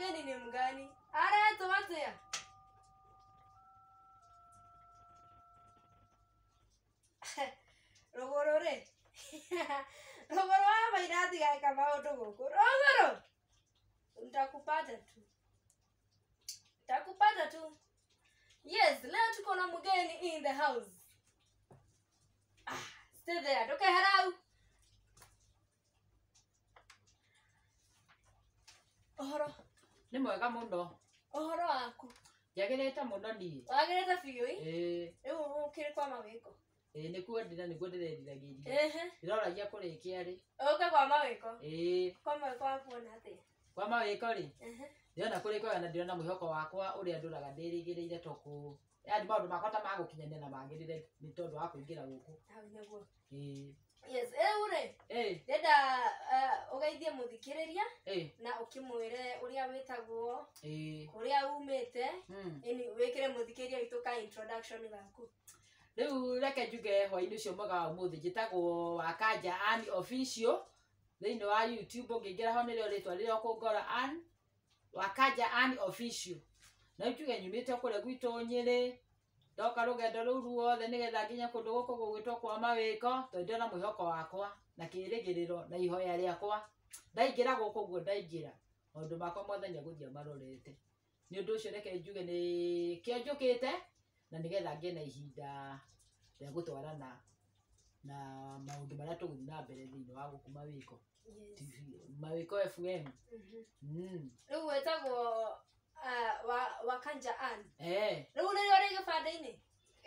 Mgeni ni mgani? Aretwo atia? Rũgũrũ rĩ, rũgũrũ wa maira atigeka maũndũ gũkũ. Rũgũrũ, nitakupata tu, nitakupata tu. Yes, leo tuko na mgeni in the house. Ah, stay there, ndũkeherau. Ũhoro, Nĩ mwega mũno. Ũhoro waku? Njagĩrĩte mũno niĩ. Wagĩrĩte biũ ĩ? Ĩĩ. Rĩu ũkĩrĩ kwa mawĩko? Ĩĩ nĩkuo ndĩra nĩguo ndĩreriragĩria. Ehe. Ndĩroragia kũrĩkia rĩ. Ũke kwa mawĩko? Ĩĩ. Kwa mawĩko waku wona atĩa? Kwa mawĩko rĩ? Ehe. Ndĩrona kũrĩ kwega na ndĩrona mwĩhoko wakwa ũrĩa ndũraga ndĩrĩgĩrĩire tokũ. Yaani maũndũ makwa ta magũkinyanĩra na magĩrĩre nĩ tondũ wa kũingĩra gũkũ. Hau nĩguo. Ĩĩ. Yes, rĩu rĩ, Ĩĩ. ndĩrenda ũgeithie mũthikĩrĩria Ĩĩ. na ũkĩmwĩre ũrĩa wĩtagwo, Ĩĩ. kũrĩa umĩte, ĩni wĩkĩre mũthikĩrĩria witũ ka introduction gaku. Rĩu reke njuge hwaĩ-inĩ ũcio mwega wa ũmũthĩ njĩtagwo Wakanja Ann Official thĩinĩ wa YouTube ũngĩingĩra ho nĩrĩo rĩtwa rĩrĩa ũkũngora Ann Wakanja Ann Official. Na rĩu njuge nyumĩte kũrĩa gwitũ Nyĩrĩ, ndoka rũgendo rũu ruothe nĩgetha nginye kũndũ gũkũ gũgwĩtwo kwa mawĩko tondũ ndĩrona mwĩhoko wakwa na kĩĩrĩgĩrĩro na ihoya rĩakwa. Ndaingĩra gũkũ ũguo ndaingĩra maũndũ makwa mothe nĩegũthiĩ marorete. Nĩ ũndũ ũcio reke njuge nĩ kĩo njũkĩte na nĩgetha ngĩe na ihinda rĩa gũtwarana na maũndũ marĩa tũgũthiĩ na mbere thĩinĩ wa gũkũ Mawĩko Yes. TV, Mawĩko FM. Rĩu wĩtagwo Wakanja Ann. Eh. Rĩu rĩrĩa rĩ gĩbandĩ-inĩ?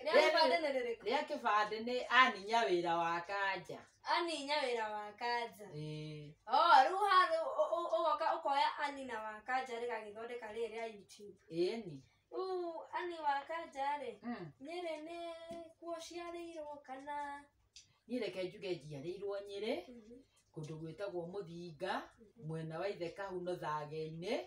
Rĩa gĩbandĩ nĩ rĩrĩkũ? Rĩa kĩbandĩ nĩ Ann Nyawĩra wa Kanja. Ann Nyawĩra wa Kanja. Ĩĩ. Oh, rĩu haha ũgoka ũkoya Ann na wa Kanja rĩgagĩthondeka rĩrĩ rĩa YouTube. Ĩni. Rĩu Ann wa Kanja rĩ, Nyĩrĩ nĩ kuo ũciarĩirwo kana? Niĩ reke njuge njiarĩirwo Nyĩrĩ, kũndũ gwĩtagwo Mũthinga, mwena wa Ithe Kahuno Thage-inĩ,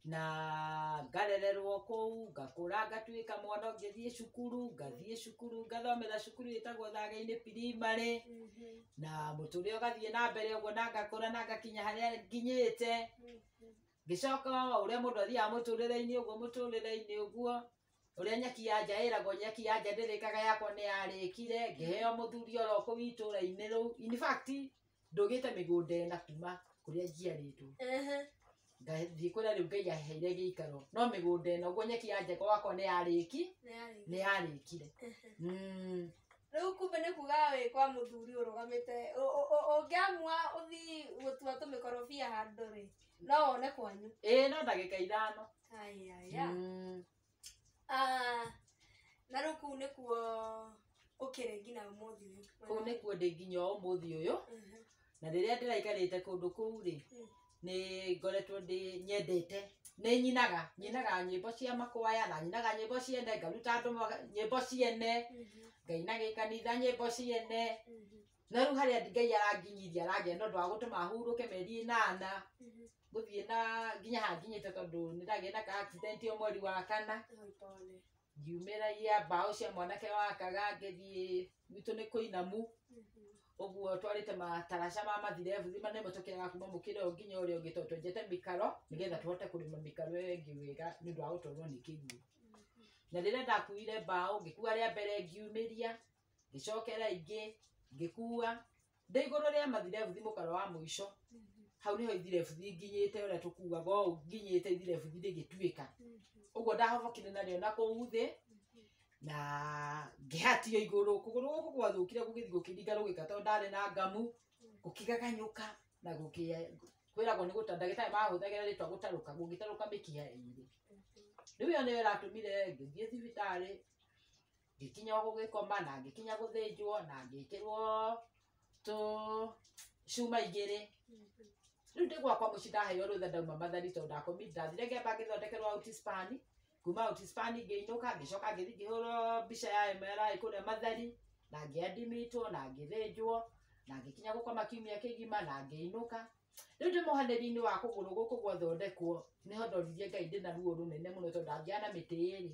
na ngarererwo kũu, ngakũra ngatuĩka mwana ngĩthiĩ cukuru, ngathiĩ cukuru, ngathomera cukuru ĩtagwo Thage-inĩ Primary, na mũtũrĩre ũgathiĩ na mbere ũguo na ngakũra na ngakinya harĩa nginyĩte. Ngĩcoka ũrĩa mũndũ athiaga mũtũrĩre-inĩ ũguo mũtũrĩre-inĩ ũguo, ũrĩa nyeki ya nja ĩragwo nyeki ya nja ndĩrĩkaga yakwa nĩ yarĩkire, ngĩheo mũthuri oro kũu itũũra-inĩ rĩu. In fact, ndũgĩte mĩgũnda ĩna kuma kũrĩa njiarĩtwo. Ngathiĩ kũrĩa rĩu Ngai aheire gĩikaro, no mĩgũnda ĩno ũguo nyeki ya nja gwakwa nĩ nĩ yarĩkire. Rĩu kumbe nĩ kuga wĩ kwa mũthuri ũrũgamĩte, ũngĩamua ũthiĩ gũtua tũmĩkorobia handũ rĩ, no wone kwanyu. Ĩĩ no ndagĩka ithano. Aya. Na rĩu kũu nĩkuo ũkĩrĩ nginya ũmũthĩ ũyũ? Kũu nĩkuo ndĩ nginya ũmũthĩ ũyũ. Na rĩrĩa ndĩraikarĩte kũndũ kũu rĩ, nĩ ngoretwo ndĩ nyendete, nĩ nyinaga, nyinaga nyĩmbo cia makwaya na nyinaga nyĩmbo ciene, ngaruta andũ nyĩmbo ciene, ngaina gĩkanitha nyĩmbo ciene. Na rĩu harĩa Ngai aranginyirie arangenia nĩ ũndũ wa gũtũma hurũke mĩeri ĩnana, gũthiĩ na nginya haha nginyĩte tondũ nĩ ndagĩire na ka accident o mweri wa kana. Ngiumĩragia mbaũ cia mwanake wakaga ngĩthiĩ gwitũ nĩ kũinamu. Ũguo twarĩte mataraca ma mathirebu nĩmo tũkĩraga kuma mũkĩra ũyũ nginya ũrĩa ũngĩ tondũ twenjete mĩkaro nĩgetha tũhote kũrĩma mĩkaro ĩyo ĩngĩ wega nĩ ũndũ wa gũtwarwo nĩ kĩguũ. Na rĩrĩa ndakuire mbaũ ngĩkua rĩa mbere ngiumĩria, ngĩcokera ingĩ ngĩkua ndĩ igũrũ rĩa mathirebu mũkaro wa mũico. Hau nĩho ithirebu nginyĩte ũrĩa tũkuaga ũũ nginyĩte ithirebu rĩgĩtuĩka. Ũguo ndahobokire narĩo na kũu thĩ na ngĩhatio igũrũ, kũgũrũ gũkũ gwathũkire gũgĩthiĩ gũkĩringa rũgĩka tondũ ndarĩ na ngamu, gũkĩgaganyũka na kwĩragwo nĩ gũta ndagĩtarĩ mahũthagĩra rĩtwa gũtarũka, gũgĩtarũka mĩkiha ĩrĩ. Rĩu ĩyo nĩyo ĩratũmire ngĩthiĩ thibitarĩ, ngĩkinya gũgĩkoma na ngĩkinya gũthĩnjwo na ngĩkĩrwo tũ cuma igĩrĩ. Rĩu ndĩ gwakwa mũciĩ ndaheo rũtha ndauma Mathari tondũ ndakomire, ndathire ngĩamba ngĩthondekerwo outspan, kuma outspan ngĩinũka ngĩcoka ngĩthiĩ ngĩhũrwo mbica ya MRI kũrĩa Mathari na ngĩandimitwo na ngĩthĩnjwo na ngĩkinya gũkoma kiumia kĩgima na ngĩinũka. Rĩu ndĩ mũhanĩri-inĩ wa kũgũrũ gũkũ gwathondekwo nĩho ndoririe Ngai ndĩna ruo rũnene mũno tondũ ndangĩaga na mĩtĩ ĩrĩ.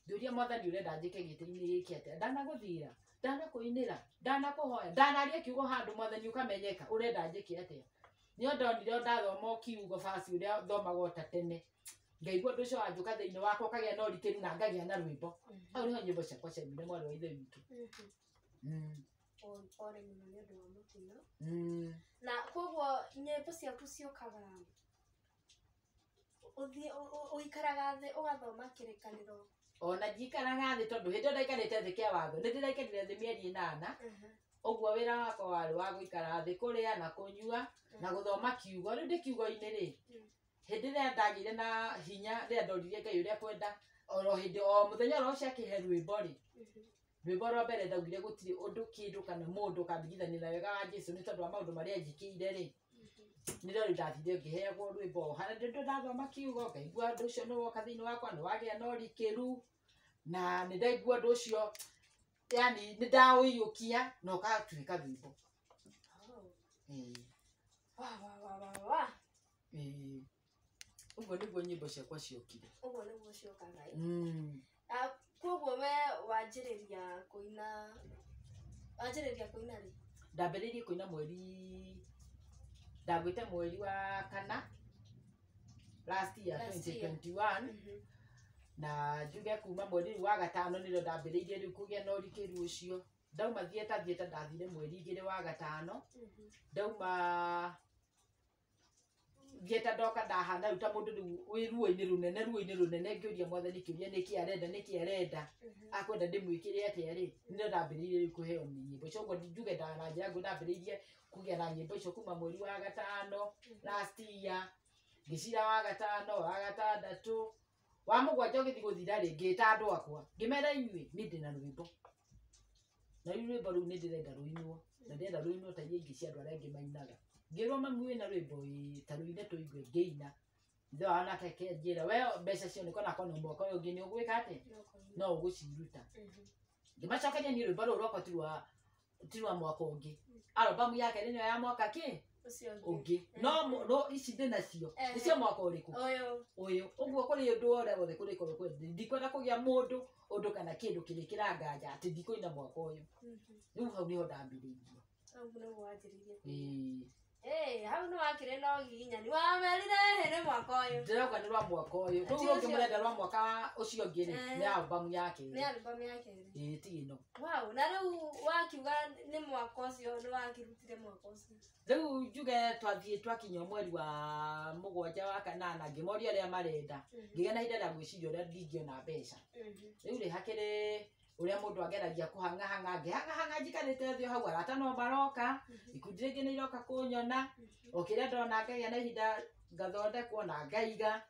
Ngĩũria Mwathani ũrenda njĩke gĩtĩ-inĩ gĩkĩ atĩa? Ndanagũthira, ndanakũinĩra, ndanakũhoya, ndanaria kiugo handũ Mwathani ũkamenyeka, ũrenda njĩke atĩa? Nĩo ndonire ndathoma kiugo basi ũrĩa thomagwo ta tene ngaigua ũndũ ũcio wanjũka thĩinĩ wakwa ũkagĩa na ũrikĩru na ngagĩa na rwĩmbo. Hau nĩho nyĩmbo ciakwa ciaumire mwarĩ wa ithe witũ. Pole mũno nĩ ũndũ wa mũtino. Na koguo nyĩmbo ciaku ciũkaga ũthiĩ ũikaraga thĩ ũgathoma kĩrĩkanĩro? Ona njikaraga thĩ tondũ hĩndĩ ĩyo ndaikarĩte thĩ kĩa watho nĩ ndĩraikarire thĩ mĩeri 8. Ũguo wĩra wakwa warĩ wa gũikara thĩ kũrĩa na kũnyua na gũthoma kiugo. Rĩu ndĩ kiugo-inĩ rĩ, hĩndĩ ĩrĩa ndagĩire na hinya rĩrĩa ndoririe Ngai ũrĩa kwenda oro hĩndĩ o mũthenya oro ũcio akĩhe rwĩmbo rĩ, rwĩmbo rwa mbere ndaugire gũtirĩ ũndũ kĩndũ kana mũndũ ũkandigithania na wega wa Jesũ nĩ tondũ wa maũndũ marĩa njĩkĩire rĩ, nĩrĩo rĩu ndathire ngĩheagwo rwĩmbo o harĩa ndĩ ndathoma kiugo ngaigua ũndũ ũcio nĩ woka thĩinĩ wakwa nĩ wagĩa na ũrikĩru na nĩ ndaigua ũndũ ũcio yani nĩ ndaũiyũkia na ũgatuĩka rwĩmbo. Wa wa wa wa wa. Ũguo nĩguo nyĩmbo ciakwa ciokire. Ũguo nĩguo ciokaga. Koguo we wanjĩrĩria kũina, wanjĩrĩria kũina rĩ? Ndambĩrĩirie kũina mweri, ndagwĩte mweri wa kana last year 2021. Na njuge kuma mweri rĩu wa gatano nĩrĩo ndambĩrĩirie rĩu kũgĩa na ũrikĩru ũcio. Ndauma thieta thieta ndathire mweri 2 wa gatano. Ndauma thieta ndoka ndahana rĩu ta mũndũ rĩu wĩ ruo-inĩ rũnene ruo-inĩ rũnene ngĩũria mwathani kĩũria nĩkĩ arenda nĩkĩ arenda akwenda ndĩmwĩkĩre atĩa rĩ, nĩrĩo ndambĩrĩirie rĩu kũheo nĩ nyĩmbo icio. Ũguo njuge na njĩra nguhĩ ndambĩrĩirie kũgĩa na nyĩmbo icio kuma mweri wa gatano last year, ngĩcira wa gatano wa gatandatũ wa mũgwanja ũgĩthiĩ gũthira rĩ, ngĩta andũ akwa ngĩmera inyuĩ niĩ ndĩna rwĩmbo na rĩu rwĩmbo rũu nĩ ndĩrenda rũinwo na ndĩrenda rũinwo ta iria ingĩ cia andũ arĩa angĩ mainaga. Ngĩrwo mami wĩna rwĩmbo ĩĩ ta rũine tũigue, ngĩina. Ithe wao nake akĩnjĩra we mbeca cioneka onakorwo nĩ mwaka ũyũ ũngĩ nĩ ũgwĩka atĩa, no ũgũciruta. Ngĩmacokeria niĩ rwĩmbo rũu rwakwa ti rwa mwaka ũngĩ, albamu yake nĩyo ya mwaka kĩ ũngĩ, no ici ndĩnacio nĩ cia mwaka ũrĩkũ ũyũ. Ũguo kũrĩ ũndũ ũrĩa wothe kũrĩkorwo kwenda ndikwenda kũgĩa mũndũ ũndũ kana kĩndũ kĩrĩ kĩranganja atĩ ndikũina mwaka ũyũ. Rĩu hau nĩho ndambĩrĩirie. Hau nĩguo wanjĩrĩirie. Hau nĩ wakĩrĩ na ũgiginyani wamerire nĩ mwaka ũyũ. Ndĩrauga nĩ rwa mwaka ũyũ. Rĩu rũngĩ mũrenda rwa mwaka ũcio ũngĩ rĩ, nĩ albamu ya kerĩ. Nĩ albamu ya kerĩ. Ĩĩ ti ĩno. Wow, na rĩu wakiuga nĩ mwaka ũcio nĩ wakĩrutire mwaka ũcio. Rĩu njuge twathiĩ twakinya mweri wa mũgwanja wa kanana ngĩmoria ũrĩa marenda, ngĩgĩa na ihinda rĩa gwĩciria ũrĩa ndingĩona mbeca. Rĩu rĩ hakĩrĩ ũrĩa mũndũ ageragia kũhang'ahang'a, ngĩhang'ahang'a njikarĩte thĩ o hau arata no maroka, ikundi rĩngĩ nĩ iroka kũnyona, o kĩrĩa ndona ngagĩa na ihinda ngathondekwo na ngaiga.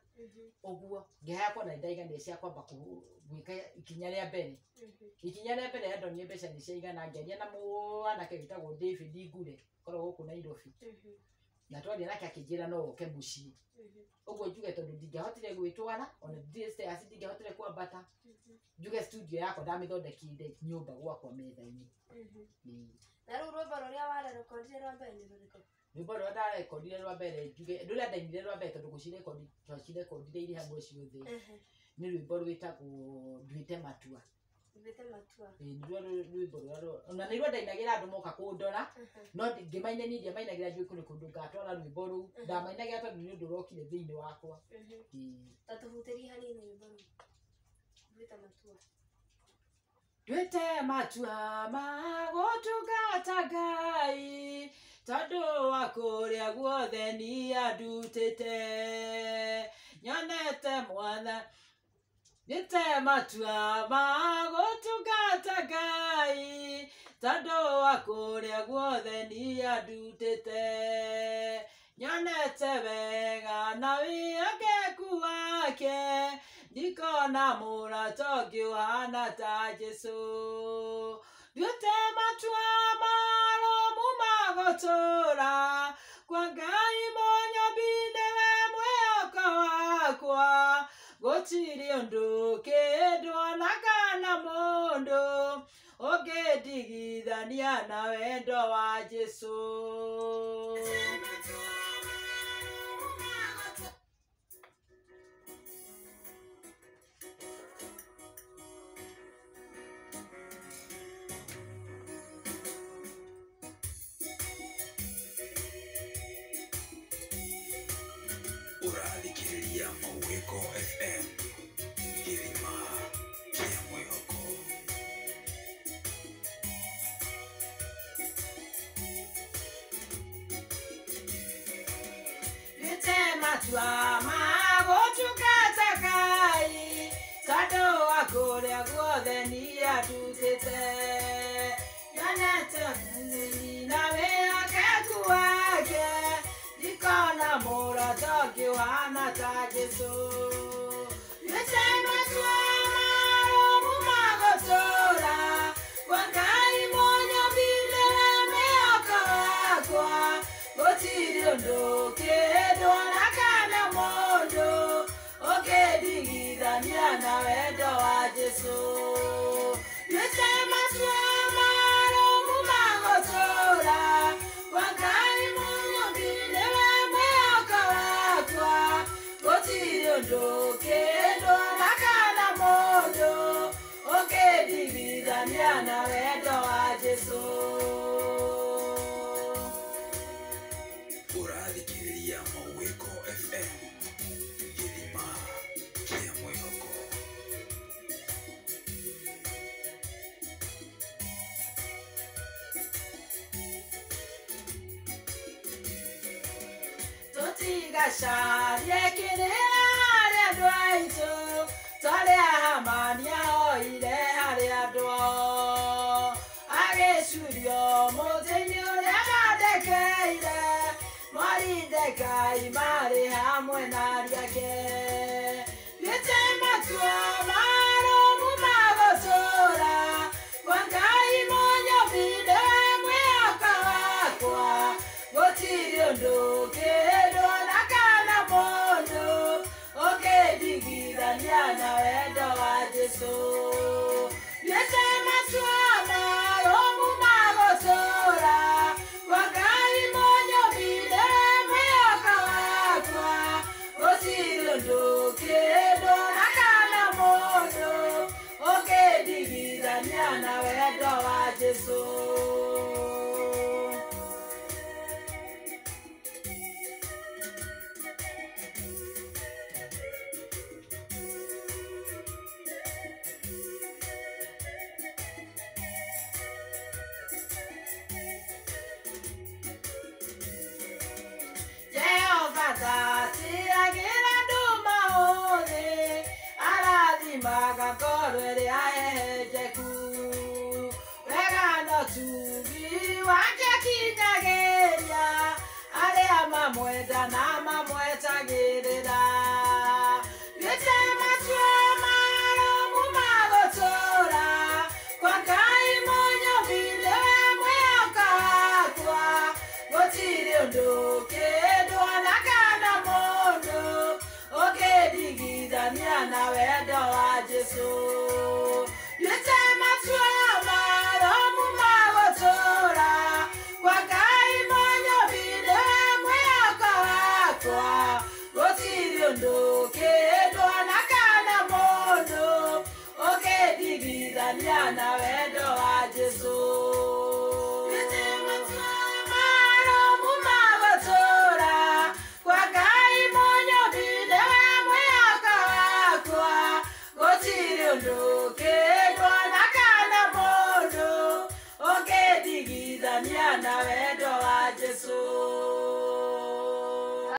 Ũguo ngĩhaya kuona nĩ ndaiganĩra cia kwamba gwĩka ikinya rĩa mbere. Ikinya rĩa mbere ndonire mbeca nĩ ciaigana, ngĩaria na mwanake wĩtagwo David Ngure ũkoragwo gũkũ Nairobi. Na twaria nake akĩnjĩra no oke mũciĩ. Ũguo njuge tondũ ndingĩahotire gwĩtwara ona ndirĩ stairs ndingĩahotire kwambata, njuge studio yakwa ndamĩthondekeire nyũmba gwakwa metha-inĩ. Na rĩu rwĩmbo rũrĩa warerekondire rwa mbere nĩ rũrĩkũ? Rwĩmbo rũrĩa ndarekondire rwa mbere njuge rũrĩa ndainire rwa mbere tondũ gũcirekondi twacirekondire irĩ hamwe ciothe nĩ rwĩmbo rwĩtagwo Nduĩte Matua. Nduĩte Matua. Ĩĩ nĩruo rwĩmbo rũrĩa ona nĩruo ndainagĩra andũ moka kũndora, no ngĩmaina niĩ ndiamainagĩra njũĩ kũrĩ kũndũ ngatwara rwĩmbo rũu, ndamainagĩra tondũ nĩ ũndũ ũrokire thĩinĩ wakwa. Ta tũhutĩrie hanini rwĩmbo rũu. Nduĩte Matua. Nduĩte matua ma gũtungata Ngai tondũ wa kũrĩa guothe niĩ andutĩte, nyonete mwana. Nduĩte matua ma gũtungata Ngai tondũ wa kũrĩa guothe niĩ andutĩte, nyonete wega na wĩhokeku wake, ndikona mũrata ũngĩ ũhana ta Jesũ. Nduĩte matua marũmu ma gũtũũra kwa Ngai mũnyũmbi nĩwe mwĩhoko wakwa, gũtirĩ ũndũ kĩndũ ona kana mũndũ ũngĩndigithania na wendo wa Jesũ. Ũrathikĩrĩria Mawĩko FM, gĩthima kĩa mwĩhoko. Nĩte matua ma gũtungata Ngai, tondũ wa kũrĩa guothe niĩ andutĩte. Nyonete ũthĩni na wĩhokeku wake, ndikona mũrata ũngĩ ũhana ta Jesũ. Nĩte matua marũmu ma gũtũũra, kwa Ngai mũnyũmbi nĩwe mwĩhoko wakwa. Gũtirĩ ũndũ kĩndũ ona kana mũndũ ũngĩndigithania na wendo wa Jesũ. Nĩte matua marũmu ma gũtũũra, kwa Ngai mũnyũmbi nĩwe mwĩhoko wakwa. Gũtirĩ ũndũ kĩndũ ona kana mũndũ ũngĩndigithania na wendo wa Jesũ. Ũrathikĩrĩria Mawĩko FM, gĩthima kĩa mwĩhoko. Tũtigacarie kĩrĩra harĩ andũ aitũ, torĩa Hamani ahoire harĩ andũ ao. Agĩcurio mũtĩ-inĩ ũrĩa mathĩkĩire, Moridekai marĩ hamwe na ariũ ake. Nĩte matua marũmu ma gũtũũra, kwa Ngai mũnyũmbi nĩwe mwĩhoko wakwa. Gũtirĩ ũndũ kĩndũ ona kana mũndũ ũngĩndigithania na wendo wa Jesũ. Nĩte matua marũmu ma gũtũũra, kwa Ngai mũnyũmbi nĩwe mwĩhoko wakwa. Gũtirĩ ũndũ kĩndũ ona kana mũndũ ũngĩndigithania na wendo wa Jesũ. Jehova ndatiragĩra andũ maũthĩ, arathimaga ngoro ĩrĩa hehenjeku. Wega na ũtugi wake akinyagĩria arĩa mamwenda na mamwetagĩrĩra. Nĩte matua marũmu ma gũtũũra, kwa Ngai mũnyũmbi nĩwe mwĩhoko wakwa. Gũtirĩ ũndũ kĩndũ ona kana mũndũ ũngĩndigithania na wendo wa Jesũ. Nĩte matua marũmu ma gũtũũra, kwa Ngai mũnyũmbi nĩwe mwĩhoko wakwa. Gũtirĩ ũndũ kĩndũ ona kana mũndũ ũngĩndigithania na wendo